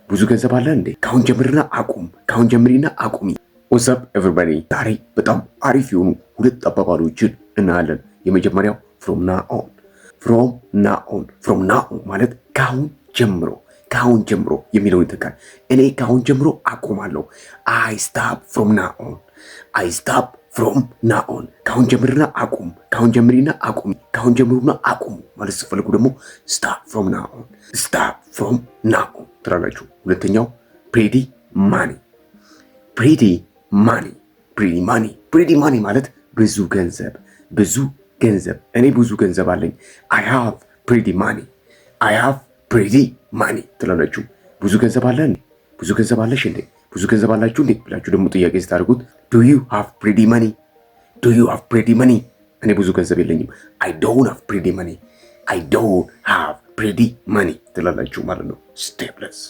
ብዙ ገንዘብ አለ እንዴ? ካሁን ጀምርና አቁም፣ ካሁን ጀምሪና አቁሚ። What's up, everybody? ዛሬ በጣም አሪፍ የሆኑ ሁለት አባባሎችን እናያለን። የመጀመሪያው from now on፣ from now on። From now on ማለት ካሁን ጀምሮ፣ ካሁን ጀምሮ የሚለውን ይተካል። እኔ ካሁን ጀምሮ አቆማለሁ። I stop from now on። I stop from now on። ካሁን ጀምርና አቁም፣ ካሁን ጀምሪና አቁሚ፣ ካሁን ጀምሩና አቁሙ ማለት ስትፈልጉ ደግሞ stop from now on፣ stop from now on ትላላችሁ። ሁለተኛው pretty money፣ pretty money፣ pretty money። Pretty money ማለት ብዙ ገንዘብ፣ ብዙ ገንዘብ። እኔ ብዙ ገንዘብ አለኝ። I have pretty money። I have pretty money ትላላችሁ። ብዙ ገንዘብ አለ እንዴ? ብዙ ገንዘብ አለሽ እንዴ? ብዙ ገንዘብ አላችሁ እንዴ ብላችሁ ደግሞ ጥያቄ ስታደርጉት do you have pretty money? Do you have pretty money? እኔ ብዙ ገንዘብ የለኝም። I don't have pretty money። I don't have pretty money ትላላችሁ ማለት ነው። Stay blessed.